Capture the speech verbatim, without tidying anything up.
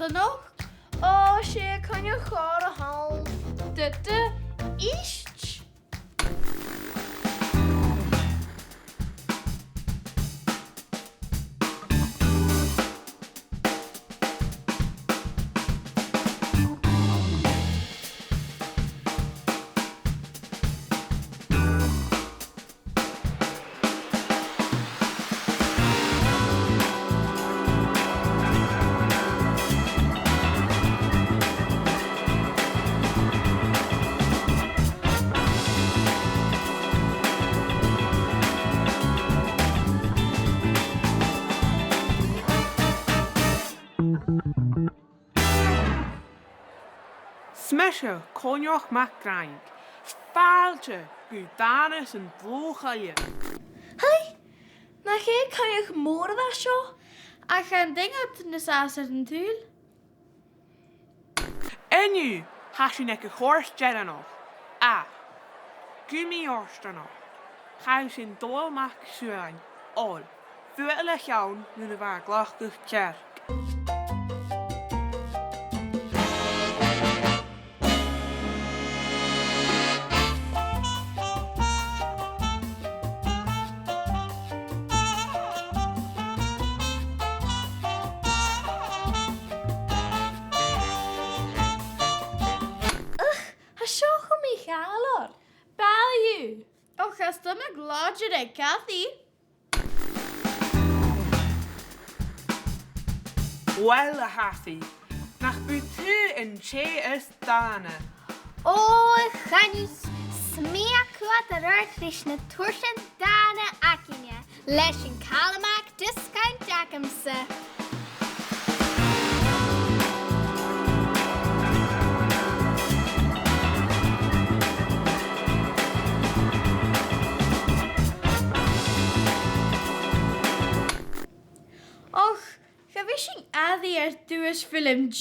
An-nochd, ò, 's e Coinneach Chòir a th' ann. Du, du, ist. Is mise Coinneach MacFhraing. Fàilte gu Dàna san Dlùth-Choille. Haoi, nach e coinneach mòr a tha seo, ach an dèan iad nas fhasa air an t-saoghal? An-diugh, tha sinn aig a' chuairt deireannach, ach gu mì-fhortanach, chaidh sinn a-mach suain, oir fuath le cheann nuair a bha a' ghlacadh cearc. Ach, tha seo cho mì-chàilear. Bàillidh! Och, tha stomach làidir aig Cathy. Uill, a Thathaidh, nach bu tu an tè as dàna. Ò, a Choinnich, 's mi a' coimhead air adhart ris na tursan dàna againne leis an Calmac discount agamsa. Och, cha bhi sinn airidh air duais FilmG.